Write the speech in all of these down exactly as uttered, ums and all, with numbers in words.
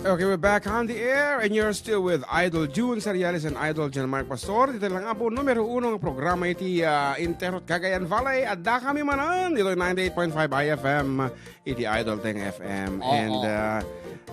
Okay, we're back on the air and you're still with Idol June Seriales and Idol John Mark Pastor. Dita lang, Apo, numero uno nga programa iti, ah, Interot Cagayan Valley. Adda kami manen dito ninety-eight point five I F M, iti Idol Teng F M. Oo. And, ah,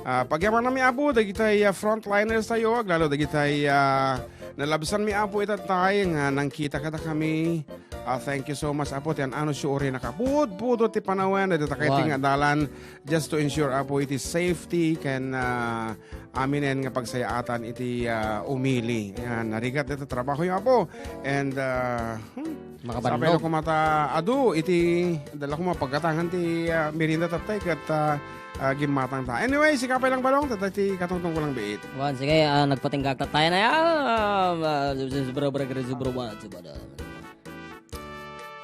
ah, pagyamanami, Apo, dagitay, ah, frontliners tayo, aglalo dagitay, ah, nalabsanmi, Apo, itatay nga nangkita kadakami. Ah, thank you so much, Apo, ti an-ano siya uri nakapudpudot ti panawen, dagitay nga dalan, just to ensure, Apo, iti safety ken, ah, aminen nga pagsayaatan iti, ah, umili. Ayan, narigat dita trabaho yo, Apo. And, ah, hmm, Makabannog. Sapay no kumata adu iti dala kuma pagkatangan ti, ah, merienda tattay ket, ah, ah, gimmatang ta. Anyway, sika pay lang balong, tattay ti katungtong ko lang biit. Wan, sige, ah, nagpatinggak tattay na yan. Ah, ah, zubra, zubra, zubra, zubra, zubra.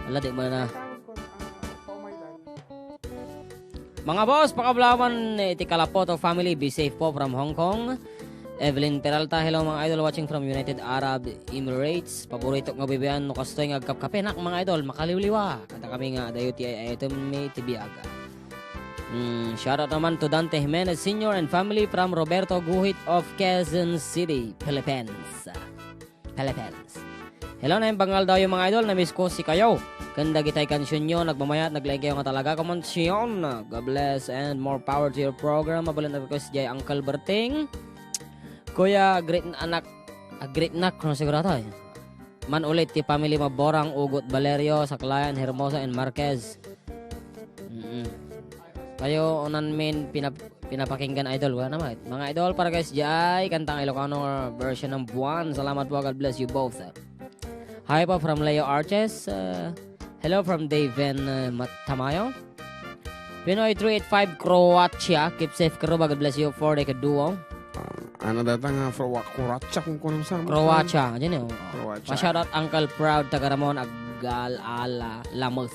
Ala, di mo na. Mga boss, pakablawan iti Kalapoto family, be safe po from Hong Kong. Evelyn Peralta, hello mga idol, watching from United Arab Emirates. Paborito nga bibian no kastoy nga agkapkapenak mga idol, makaliwliwa. Kanta kami nga adayo ti ay item mi ti biag. Mm, shout out naman to Dante Jimenez Senior and family from Roberto Guhit of Quezon City, Philippines. Philippines. Hello, naimbag nga aldaw, mga idol. Namiss ko sikayo. Ken dagitay kansionyo, nagmamayat, naglaing kayo nga talaga. Come on, Sion. God bless and more power to your program. Mabalin na request jay Uncle Berting. Kuya, great na anak. Ah, great nak, no, sigurado, eh. Man ulit ti family Maborang, Ugot, Valerio, Saklayan, Hermosa, and Marquez. Mm. Kayo, unan min, pinap-, pinapakinggan, idol. Wala naman. Mga idol, para guys, jay, kantang Ilocano version ng Buwan. Salamat po. God bless you both. Hi po from Leo Arches. Uh, hello from Daven, uh, Mat-, Tamayo. Pinoy three eight five Croatia. Keep safe, Croatia. God bless you for the duo. Ah, ano data nga, Fro-, Croatia kung kunong sa Croatia. Diyan yun. Croatia. Pa-shoutout, Uncle Proud, taga Ramon, Agal, Ala, Lamus.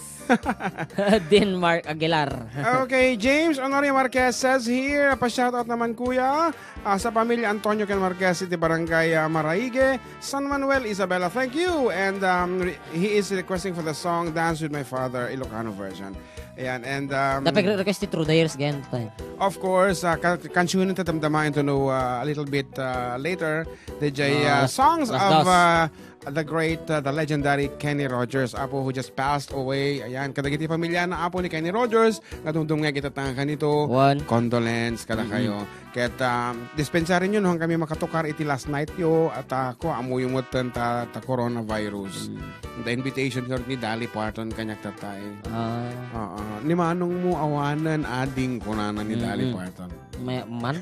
Denmark Aguilar. Okay, James Honorio Marquez says here, pa-shoutout naman, kuya, ah, sa pamilya Antonio ken Marquez iti barangay, ah, Maraige, San Manuel, Isabela. Thank you. And, um, re-, he is requesting for the song Dance with My Father, Ilocano version. Ayan, and, um, Dapat re-, request ti Through the Years again, tayo. Of course, ah, ka-, kansunen ta damdama into no, ah, a little bit, ah, later. The J, ah, Ah, songs las of, dos. ah, the great, uh, the legendary Kenny Rogers, Apo, who just passed away. Ayan, kadagiti pamilya na, Apo, ni Kenny Rogers, nga dumdumngeg ita ta kanito, One. condolence kada Mm-mm. kayo. Ket, um, dispensary nyo, no, han kami makatukar iti last night yo, at, uh, ko, amuyo mo ten ta, ta coronavirus. Mm. The invitation ni Dolly Parton kanyak tatay. Ah. Oo. Ni Manong mo awanen, ading, kunana ni Dolly Mm-mm. Parton. May-, man?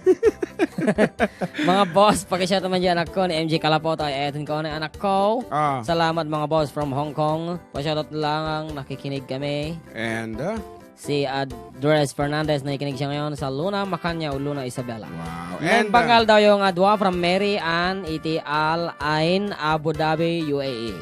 Mga boss, paki-shout naman dyan anak ko ni M J Kalapoto. Ay, etin ko na anak ko. Ah. Salamat, mga boss, from Hong Kong. Pa-shoutout lang, nakikinig kami. And, uh, Si Andres Fernandez, nakikinig siya ngayon sa Luna Macanya o Luna Isabela. Wow. And, uh, Nagbangal daw yung adwa from Mary Ann iti Al Ain, Abu Dhabi, U A E.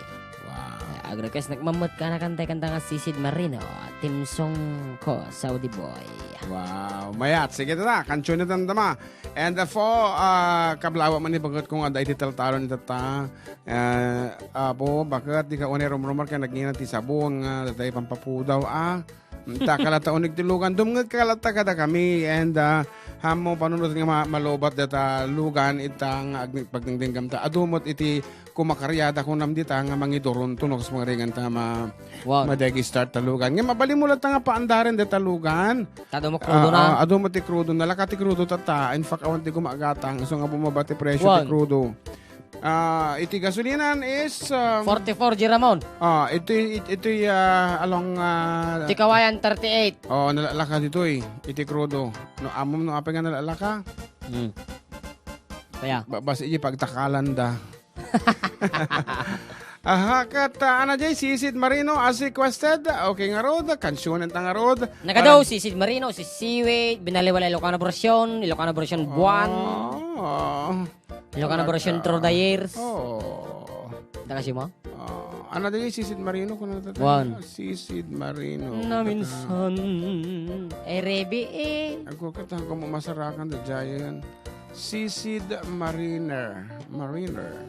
Wow. Ag-request, nagmamut ka na kanta, kanta nga Sisid Marino, Team Song ko, Saudi Boy. Wow. Mayat, sige ta, kantsyon na tandama. And, uh, for, uh, kablawa man ni bagat ko nga, dahil ti taltalon ni tata, uh, Apo, bagat di ka unay rumrumar ka nagngina ti sabon nga, dahil pampapudaw, ah. Ta kalata unig ti lugan, dumngeg kalata kada kami, and, ah, hammo panunot nga ma-, malubat data lugan, ita nga agni-, pagdingdinggamta. Adu met iti kumakaryada kunam dita nga mangiduron to, no, kas mangringan ta ma-, Wow. madegi start ta lugan. Nga mabalin mo lang ta nga paandaren data lugan. Tado mo krudo Ah, na. ah, adu met ti krudo na, laka ti krudo tata. In fact, awan ti kumagatang. So nga bumaba ti presyo ti Wow. krudo. Ah, iti gasolinan is, ah, Forty-four Giramon. Ah, iti, it-, iti, ah, along, ah, Ti Kawayan thirty-eight. Oh, nalalaka ditoy, iti krudo. No, amom no apay nga nalalaka? Hmm. Kaya? Ba-, bas iti pagtakalan da. Aha, ket, ah, ana jay, Sisid Marino as requested. Okay nga rod, kansunen ta nga rod. Nagadaw, Parang Sisid Marino, si Siwit, binaliwala Ilocano version, Ilocano version buwan. Oh. Ilocano version through the years. Oh. Ita kasi mo? Oh. Ana jay, Sisid Marino, kuno ta Juan. Sisid Marino. Na minsan. Eh, Rebi, eh. Ako, katang ko masarakan da jayan. Sisid Mariner. Mariner.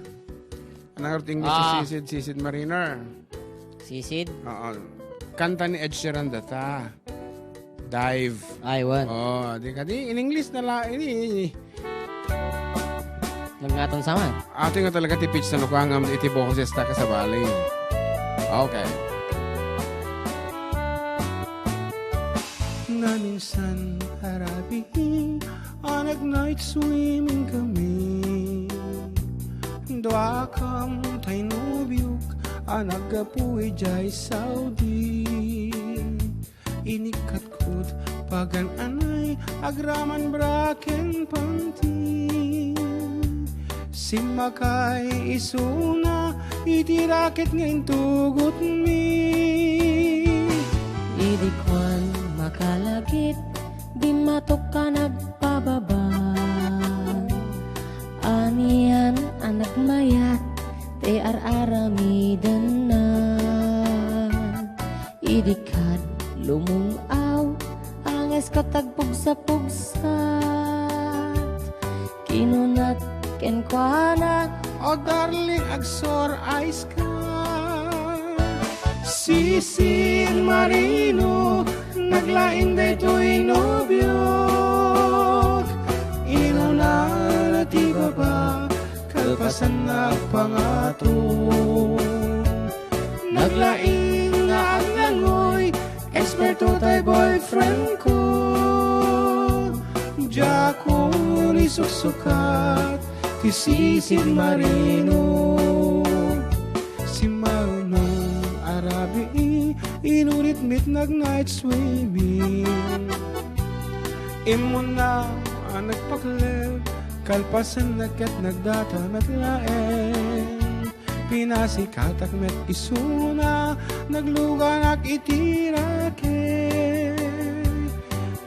Anong English Ah. Sisid? Sisid Mariner. Sisid? Oo. Kanta ni Ed Sheeran data. Dive. Ay, wen. Oh, di kadi, in English na la, ini, ini. Nagngatan sa man. Ato nga talaga ti pitch na nukangam iti boses ta kasabali. Okay. Naminsan a rabii a nag-night swimming kami. Duakam tay nobiok a naggapu idiay Saudi. Inikkatkot pagan-anay agraman bra ken panty. Simmakay isuna iti raket nga intugotmi. Idi kuan makalagip, dimmatok a nagpababa. Anian a nagmayat ti ar-aramidenna. Idi kad lumung-aw, angis ket agpugsa-pugsat. Kinunak kenkuana, "Oh, darling, agsor-ice ka." Sisin Marino, naglaing daytoy nobiok. Inunana ti baba, kalpasanna agpangato. Naglaing nga aglangoy, eksperto tay boyfriend ko. Diakon isuksukat ti sisin Marino. Simmaunong a rabii, inunit met nag-night swimming. Immuna a nagpakleb, kalpasanna ket nagdata met laeng. Pinasikatak met isuna, nagluganak iti raket.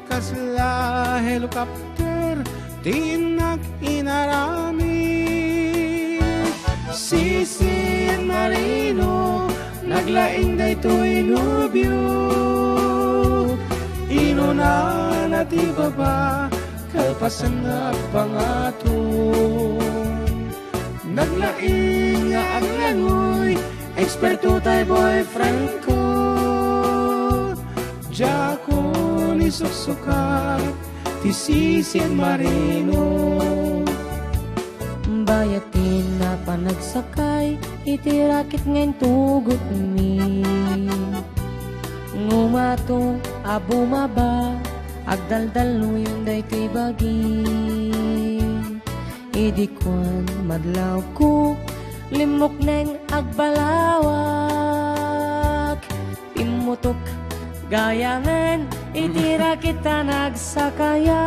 Kasla helicopter ti innak inaramid. Sisin Marino, naglaing daytoy nobiok. Inunana ti baba, kalpasanna agpangato. Naglaing nga aglangoy, eksperto tay boyfriend ko. Diakon isuksukat ti sisin Marino. Bayat ti napanagsakay iti raket nga intugotmi. Ngumato a bumaba, agdaldaluyong daytoy bagi. Idi kuan madlawko, limmukneng agbalawak. Immutok gayamen iti raket a nagsakayak.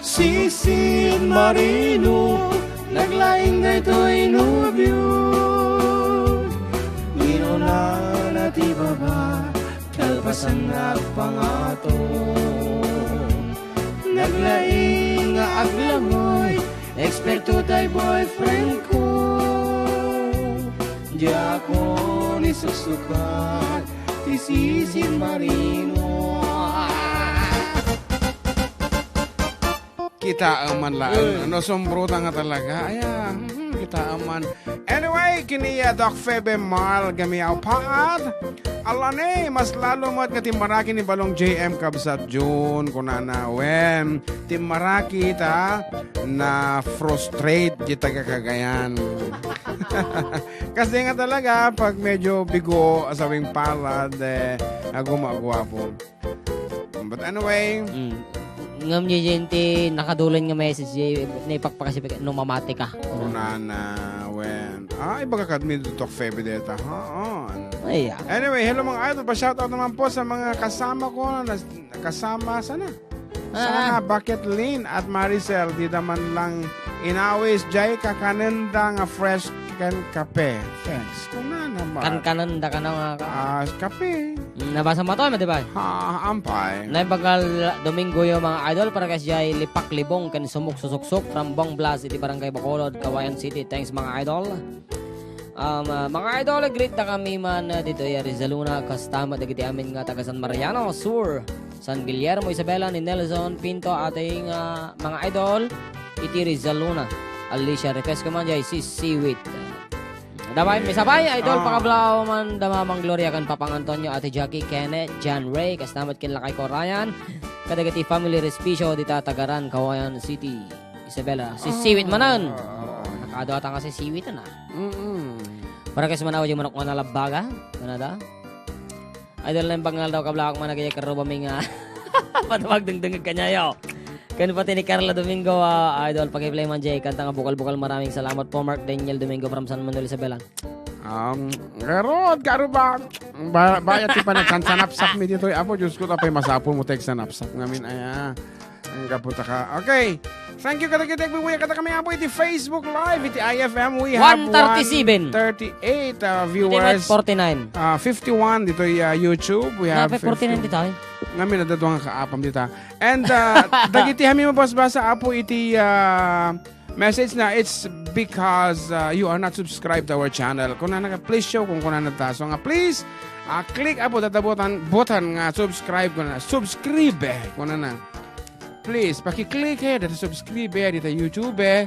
Sisin Marino, naglaing daytoy nobiok. Inunana ti baba, kalpasanna agpangato. Naglaing nga aglangoy, eksperto tay boyfriend ko. Diakon isuksukat ti sisin Marino. Kitaem man laeng. Uy. Ano, sombro ta nga talaga. Aya, mhm, kitaem man. Anyway, kini, ah, Doc Febe Mal Gamiao Paat. Alane, mas lalo met nga timmaraki ni Balong J M Kabsat Jun, kunana, wen, timmaraki ta na-frustrate di taga Cagayan. Kasi nga talaga, pag medyo bigo, asawing palad, eh, aguma-guapo. But anyway. Mm. Ngem, J J, ti nakadulen nga message, J J, naipakpakasipik, no mamati ka. Kunana, wen. Ah, ibaga kadmi, Doc Febe deta, ha? On. Ay, ah. Anyway, hello, mga idol. Pa-shoutout naman po sa mga kasama ko na nas-, kasama, sana? Ah. Sana, Bakit Lynn at Maricel, dida man lang inawis, jay kakanenda nga fresh ken kape. Thanks. Kunana man. Kankanenda ka na nga ka. Ah, kape. Mm, nabasa mo to, di ba? Ha, ampay. Naimbag nga Domingo yo, mga idol, para kay siya lipak libong ken sumuk susuksok, Rambong Blas, iti Barangay Bacolod, Cauayan City. Thanks, mga idol. Um, ah, mga idol, greet da kami man, ah, dito, ya, Rizaluna, kasta met dagiti amin nga taga San Mariano Sur, San Guillermo, Isabela, ni Nelson Pinto, ating, ah, mga idol, iti Rizaluna. Alicia, request ko man, jay, si Siwit. Dabay, misabay, idol, Ah. pakablaw man da Mamang Gloria ken Papang Antonio, Ate Jackie, Kenneth, John Ray, kasta met ken lakay ko, Ryan, kadagiti family Respicio dita Tagaran, Cauayan City. Isabela, si Ah. Siwit manen. Ah. Nakaduata nga si Siwit, ana. Mm-mm. Para kas manaw yung manok nga nalabaga, ano da? Idol, naimbag nga aldaw, kablak, managayay, karubami nga. Patawag dengdengeg kanyayo. Ken pati ni Carla Domingo, ah, idol, paki-play man jay kanta nga bukal-bukal. Maraming salamat po, Mark Daniel Domingo from San Manuel Isabela. Um, garod, garod ba? Ba, ba, ti pa nagsansanapsap mi ditoy, Apo, Diyos ko, tapay masapul mo, tek sanapsap. Ngamin, aya. Ang gaputa ka. Okay. Thank you, kadagiti agbubuya, kada kami, Apo, iti Facebook Live, iti I F M. We have One thirty-seven. one thirty-eight, uh, Iti viewers. Forty-nine. Uh, fifty-one ditoy, uh, YouTube. We have Napay forty-nine fifty. Ditoy. Ngamin, nadadwa nga kaapam dita. And, uh, dagiti amin mabasbasa, Apo, iti, uh, message na, it's because, uh, you are not subscribed to our channel. Kunana nga, please show kung kunana ta. So nga, please, uh, click, Apo, data button, button nga subscribe, kunana. Subscribe, eh, kunana. Please, paki-click, eh, data subscribe, eh, data YouTube, eh.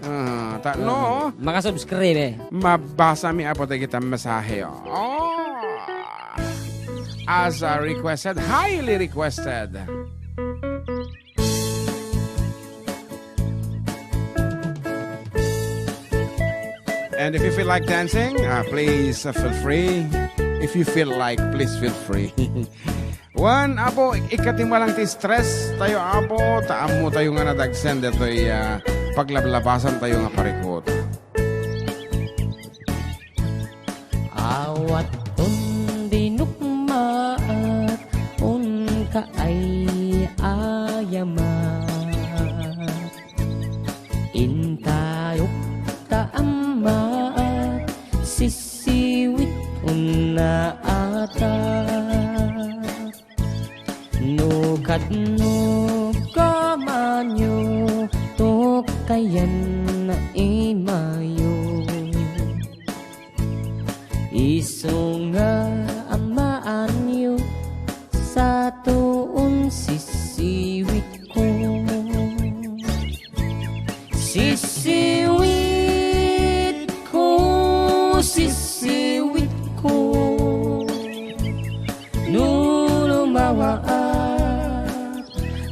Ah, ta-, no? Mm, makasubscribe, eh. Mabasa mi, Apo, dagita mensahe, oh. Oh. As a requested, highly requested. And if you feel like dancing, ah, please, ah, feel free. If you feel like, please feel free. Wen, Apo, ikatimalang ti stress tayo, Apo, ta ammo tayo nga nadagsen datoy, ah, paglablabasan tayo nga parikut. Awaton di nukmaat, unka ay ayamat. Intayok ta ammaat, sisiwit unna atat. No kadno kamanyo, tukayan na imayo. Isu nga ammaanyo, satuon sisiwitko. Sisiwitko, sisiwitko. No lumawaat,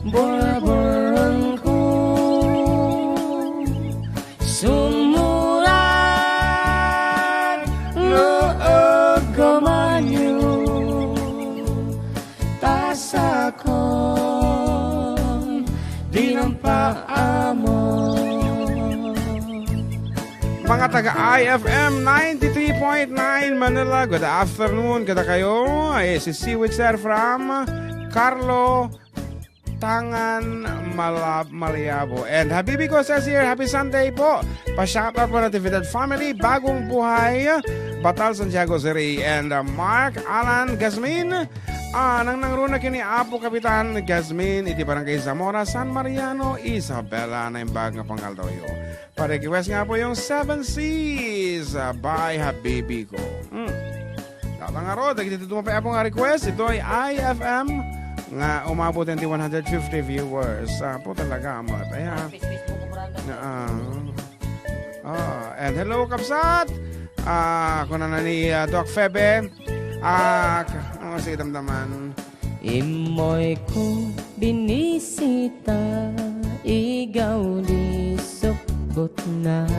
burburenko. Sumurat no aggamanyo, ta sakon di nang paamo. Mga taga I F M ninety-three point nine Manila, good afternoon kadakayo. Ay, si Siwit Sir from Carlo Tangan, Malab-, Maliabo. And Habibi ko says here, "Happy Sunday po." Pa-shoutout po na Tividad family, Bagong Buhay, Batal, Santiago City. And, uh, Mark Alan Gasmin, ah, nangnangruna kini Apo Kapitan Gasmin, iti Barangay Zamora, San Mariano, Isabela, naimbag nga pangaldaw yo. Pa-request nga po yung Seven Seas, ah, by Habibi ko. Hmm. Tata nga ro, dagiti tutumo pa po nga request, ito ay I F M nga umabot ti one hundred fifty viewers. Ah, po talaga, amat. Ayan. Ah, ah. Ah, and hello, kabsat. Ah, kuna na ni, ah, Doc Febe. Ah, k-, oh, sige, damdaman. Immoyko binisita, igaw di sukbotna.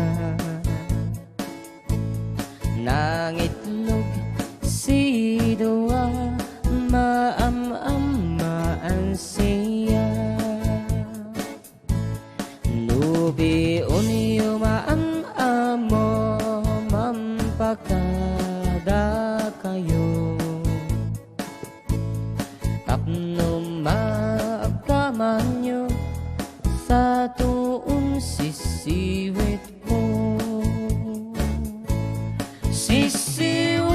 Nangitlog si dua, maam-ammaan siya. No biunyo maam-amo, mampakadakayo. Tapno maagkamanyo, satuon sisiwitko. Sisiwitko,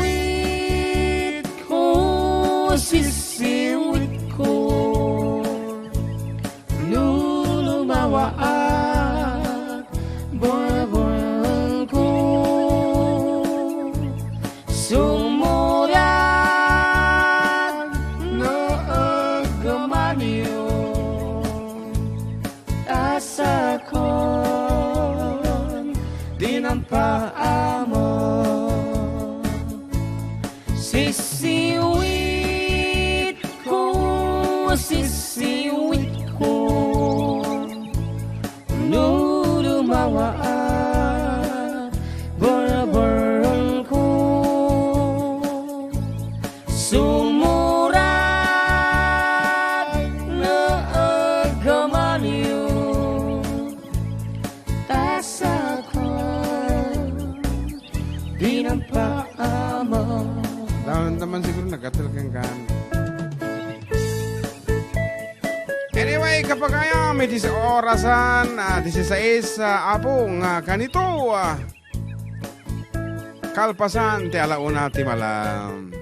sisiwitko. No lumawaat, burburenko. Sumurat no aggamanyo, ta sakon di nang paamo. Sisiwit ko, sisiwit ko, no dumawa a barbareng ko. Sumurat na agamanyo, ta saka di napaama. Daon naman siguro nagatel kang kan. Anyway, kapagayam, iti orasan, ah, disisais, ah, apo, nga kanito, ah, kalpasan ti alauna ti malam.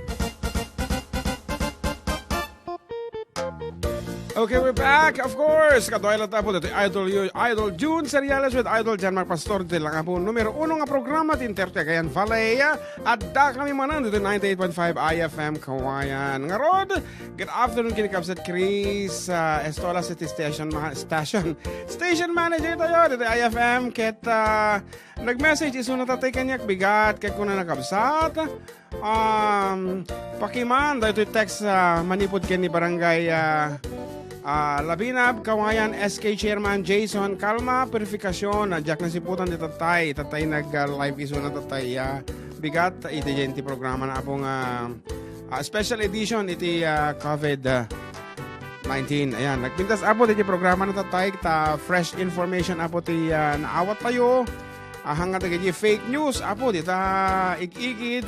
Okay, we're back. Of course, kaduay latta po dito Idol Yu-, Idol June Seriales with Idol Jan Mark Pastor. Dito lang po numero uno nga programa ti Inter ti Cagayan Valley. Adda kami manan dito ninety-eight point five I F M Kawayan. Ngarod, good afternoon, kini Kabsat Chris, ah, Estola City Station, ma-, station, station manager tayo dito I F M. Ket, ah, nag-message isuna tatay kaniak bigat, ket kuna na, Kabsat, um, pakiman daytoy text, ah, manipud ken ni Barangay, ah, ah, Labinab, Kawayan, S K Chairman Jason Calma, Purificacion, ah, diak nasiputan ti tatay, tatay nag, ah, live isuna tatay, ah, bigat, iti diay ti programa na apo nga, ah, special edition iti, ah, COVID, ah, nineteen. Ayan, nagpintas apo iti programa na tatay, ta fresh information apo ti, ah, naawat tayo. Ahang nga dagiti fake news, apo, dita ig-igid.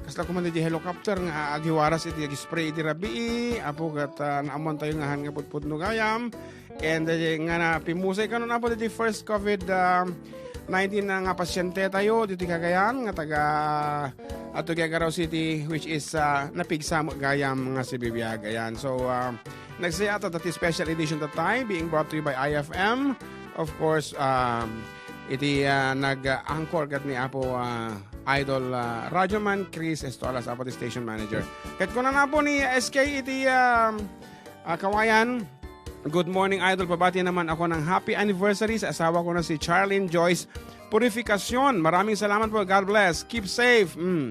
Kasla koma dagiti helicopter nga agiwaras iti ag-spray iti rabii, apo, ket, ah, naammoan tayo nga han nga pudpudno gayam. And, eh, nga na, pimusay kanon, apo, dagiti first COVID, ah, nineteen na nga pasyente tayo, diti Cagayan, nga taga, ato Gagaraw City, which is, ah, napigsa met gayam nga sibibiag. Ayan. So, ah, nagsaya ta dati special edition tatay, being brought to you by I F M. Of course, um, iti, ah, nag-anchor ket ni Apo, ah, Idol, ah, Radyoman Chris Estolas, Apo ti station manager. Ket kuna na po ni S K iti, um, ah, Kawayan. Good morning, Idol. Pabati naman ako ng happy anniversary sa asawa ko na si Charlene Joyce Purificacion. Maraming salamat po. God bless. Keep safe. Mm.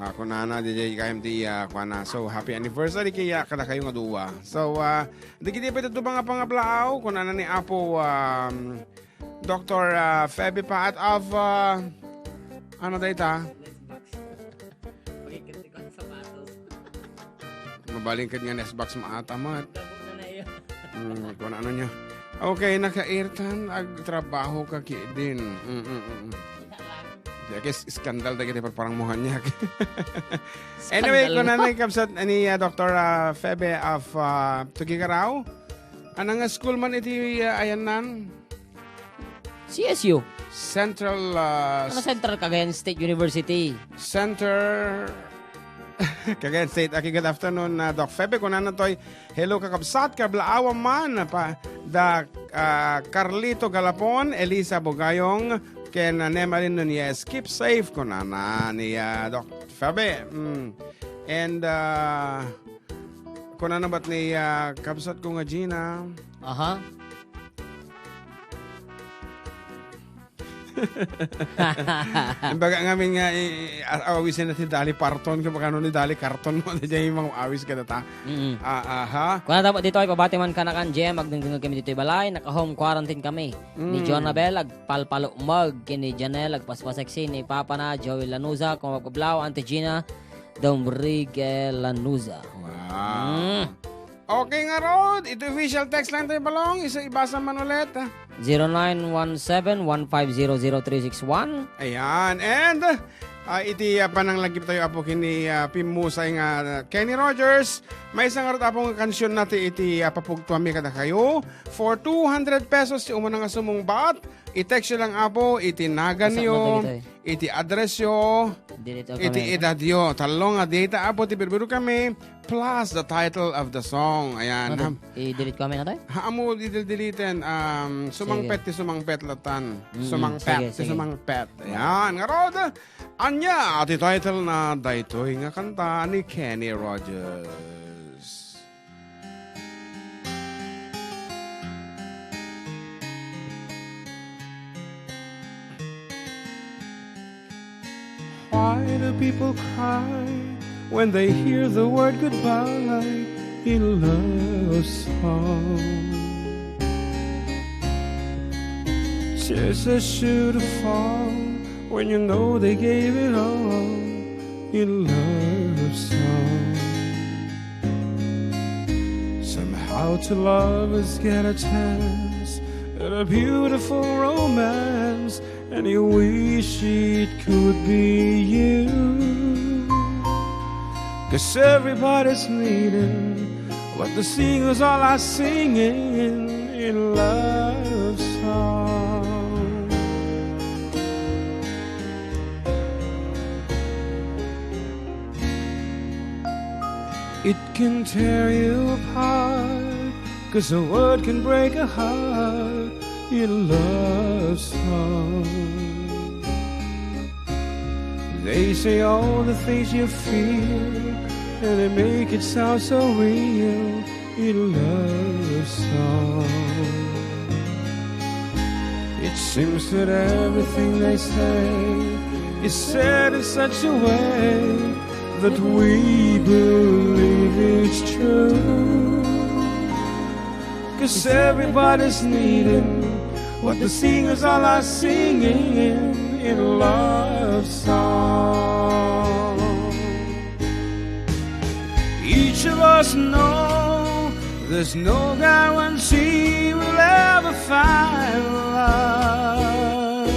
Ah, kunana, D J K M T, ah, kuana. So, happy anniversary kaya kada kayo nga duwa. So, ah, di kiti pa ito nga pangablaaw, kunana ni Apo, um, Doktor, ah, Febe Paat of, ah, ano dayta? Mabalin ket nga nest box maatamat. Mm, kung ano niya. Okay, nakairtan, agtrabaho ka kidin. Mm, mm, mm. Diak is-, iskandal dagiti parparang mo kaniak. Anyway, Skandal. Kunana ni Kabsat, ni, ah, Doktor, ah, Febe of, ah, Tugigaraw. Anang school man iti, ah, ayannan? C S U. Central, ah, Ano, Central Cagayan State University? Center Cagayan State. Okay, good afternoon, ah, Doc Febe. Kunana toy, "Hello, kakabsat, kablaawan man, pa, da, ah, Carlito Galapon, Elisa Bugayong, ken, ah, Nemalin Nunez. Keep safe," kunana ni, ah, Doc Febe. Mm. And, ah, kunana bat ni, ah, kabsat ko nga Gina. Aha. Imbaga ngamin nga, i-, i-, a-, awisen na ti Dolly Parton, kung bakano ni Dolly Carton mo, di dyan yung mga awis ka na ta. Mm-mm. Ah, aha. Kuna ta, dito ay pabati man kanakan, Jem, agdengdengag kami dito balay, naka-home quarantine kami. Ni Mm. Jonabel, agpalpalukmag, kini Janel, agpaspaseksi, ni Papa na, Joey Lanuza, kung magkablaw, Auntie Gina, Domrigue Lanuza. Wow. Mm. Okay nga rod, ito official text line tayo, Balong. Isa, ibasa man ulit. Zero nine one seven one five zero zero three six one. Ayan. And, ah, iti, ah, pananglagip tayo, apo, kini, ah, pimusay nga, ah, Kenny Rogers. May isang arot, apo, nga kansyon na ti iti, ah, papugtuanmi kada kayo. For two hundred pesos, ti umuna nga sumungbat, i-text yo lang, apo, iti naganyo, Kasama dagitoy. Iti address yo, Delete all iti comment. Edad yo. Tallo nga data, apo, ti birbiro kami, plus the title of the song. Ayan. Ano, i-delete comment na tayo? Ha, amo, i-deleten. Um, sumangpet Sige. Ti sumangpet latan. Mm-mm. Sumangpet, Sige, ti sige. Sumangpet. Ayan. Nga rod, anya, ti title na daytoy nga kanta ni Kenny Rogers. Why do people cry When they hear the word goodbye in love song. Tears are sure to fall when you know they gave it all in love song. Somehow two lovers get a chance at a beautiful romance, and you wish it could be you. 'Cause everybody's needing what the singers all are singing in love song. It can tear you apart, 'cause a word can break a heart in love song. They say all the things you feel, and they make it sound so real in love song. It seems that everything they say is said in such a way that we believe it's true. 'Cause everybody's needing what the singers all are singing in love song. Each of us know there's no guarantee we'll ever find love.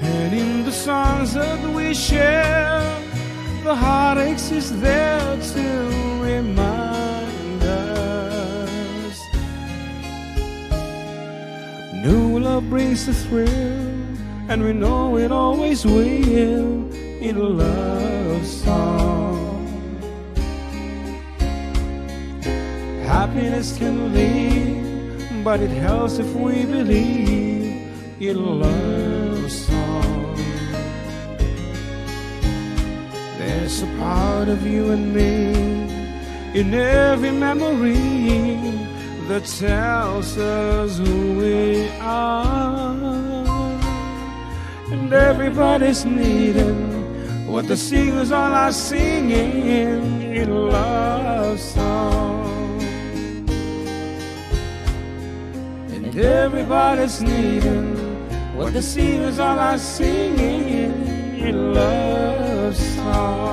And in the songs that we share, the heartaches is there to remind us. New love brings a thrill, and we know it always will in a love song. Happiness can leave, but it helps if we believe in a love song. There's a part of you and me in every memory that tells us who we are. And everybody's needing what the singers all are singing in love song. And everybody's needing what the singers all are singing in love song.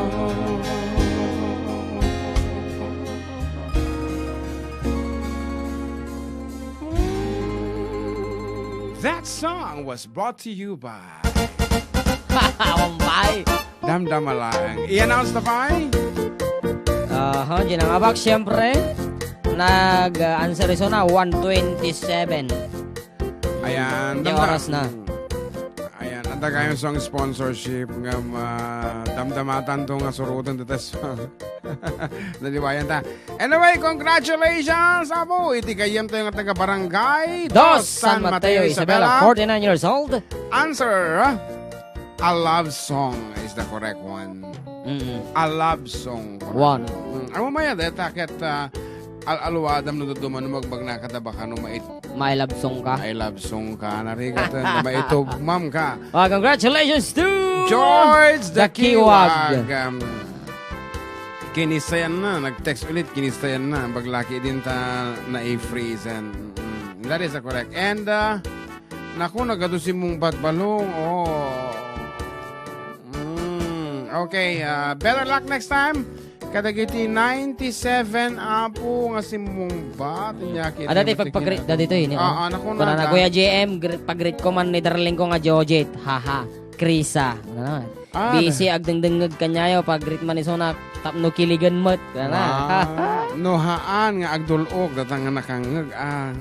That song was brought to you by Bombay. Damdama lang. I-announce na pa. Aha, di na nga ba, siyempre, nag-answer iso na, one twenty-seven. Ayan, Di damdam- oras na. Ayan, ang tagayang song sponsorship nga ma-, damdamatan to nga surutan dito sa naliwayan ta. Anyway, congratulations, Apo. Iti gayyem tayo nga taga Barangay Dos, San Mateo, Isabela, forty-nine years old. Answer, a love song is the correct one. Mm-mm. A love song. One. Mm. Amo maya, deta ket, ah, al-aluadam no duduman no magbagna ka da baka no mait-, My love song ka. My love song ka. Narigat, eh, na maitugmam ka. Ah, congratulations to George the Dakiwag. Kiwag. Um, kinisayan na. Nag-text ulit, kinisayan na. Baglaki din ta na-freeze. And, mm, that is a correct. And, uh, naku, nagadu si Mungbat Balong. Oh. Mm, okay, uh, better luck next time. Kadagiti ninety-seven, Apo, nga simmungbat. Inya kita Adda ti pagpagreet da ditoy, ni, Ah, oh. Ah, naku, Kuna na, na, Kuya J M, gre-, pagreet ko man ni darling ko nga Jojet. Haha. Krisa. Ano naman? Ah, Busy, na- agdengdengngeg kanyayo, pagreet man isuna, tapno kiligen met. Ano? Ah, no haan nga agdul-ok, datang nga nakangngeg, ah.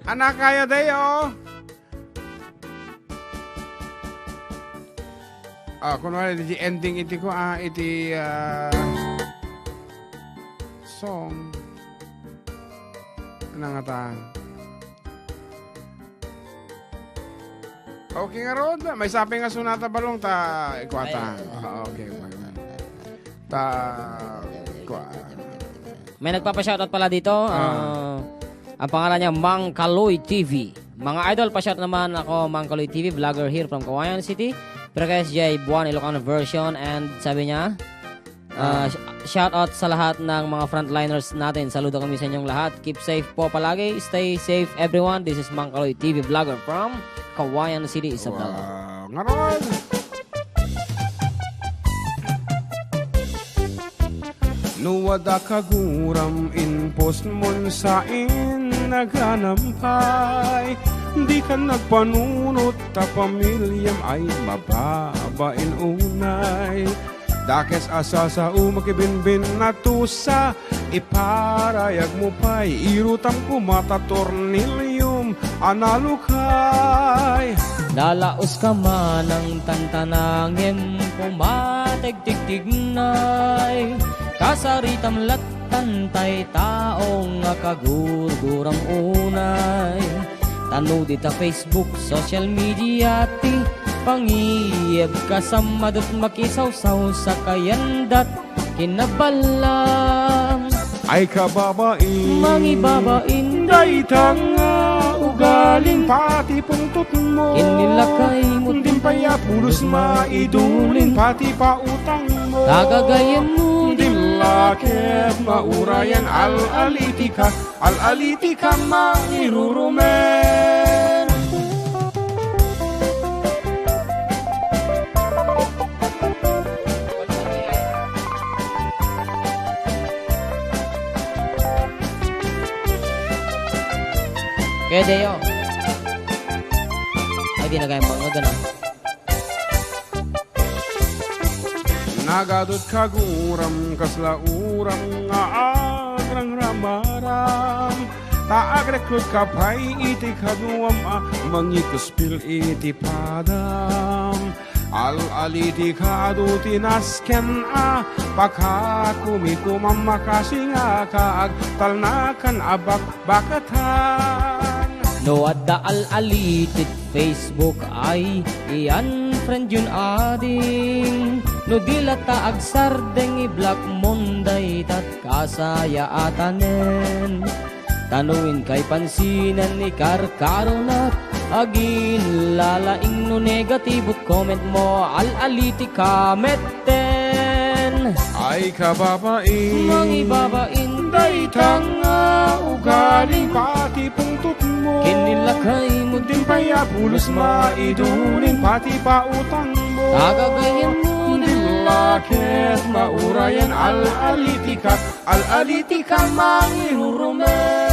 Anak kaya dayo. Ah, kunwari, iti ending iti ko, ah, iti, ah, song. Ano nga ta? Okay nga, Rod. May sapi nga sunata balong ta, ikwata. Ay. Ah, okay, okay. Ta, kwa. May nagpapa-shoutout pala dito. Ah. Ah, ang pangalan niya, Mang Kaloy T V. Mga idol, pa-shout naman ako, Mang Kaloy T V, vlogger here from Cauayan City. Pero guys, Jay Buwan, Ilocano version, and sabi niya, ah, Ah. sh-, shout out sa lahat ng mga frontliners natin. Saludo kami sa inyong lahat. Keep safe po palagi. Stay safe, everyone. This is Mang Kaloy, T V vlogger from Cauayan City, Isabela. Wow. Ngaron! No adda kaguram, in-post mon sa in naganampay. Dika nagpanunot ta pamiliam ay mababain unay. Dakes a sasao, makibinbin a tusa, iparayag mo pay, irutam koma ta tornilium a nalukay. Nalaos ka manang tantanangem, koma ta agtigtignay. Kasaritam lattan tay tao nga kagurguram unay. Ta no dita Facebook, social media ti pangiyeb, kasammadat makisawsaw sa kayandat kinabalam. Ay kababain, mangibabain, dayta nga ugalim, pati pungtotmo. Ken ni lakaymo, dimpay a pulos maidulin, pati pautangmo. Gagayemmo, dimla ket maurayan, al-alitika, al-alitika mangirurumen. Kaya deyo. Ay, di na kaya mga ganun. Nagadot kaguram, kasla uram nga agrangramaram. Ta agrekrut ka pay iti kaduam a mangikuspil iti padam. Al-alitika adu ti nasken a pakakumikumam, makasingaka agtalnakan a bakbakatan. No adda al-alitit Facebook ay i-unfriend yon ading. No di latta agsardeng, i-block mon daytat kasayaatanen. Ta no inkay pansinan, ikarkaronak, aginlalaing no negatibo comment mo, al-alitika metten. Ay kababain, mangibabain, dayta nga ugaling, pati pungtotmo. Ken ni lakaymo, dimpay a pulos maidulin, pati pautangmo. Agagayemmo, dimla ket maurayan, al-alitika, al-alitika mangirurumen.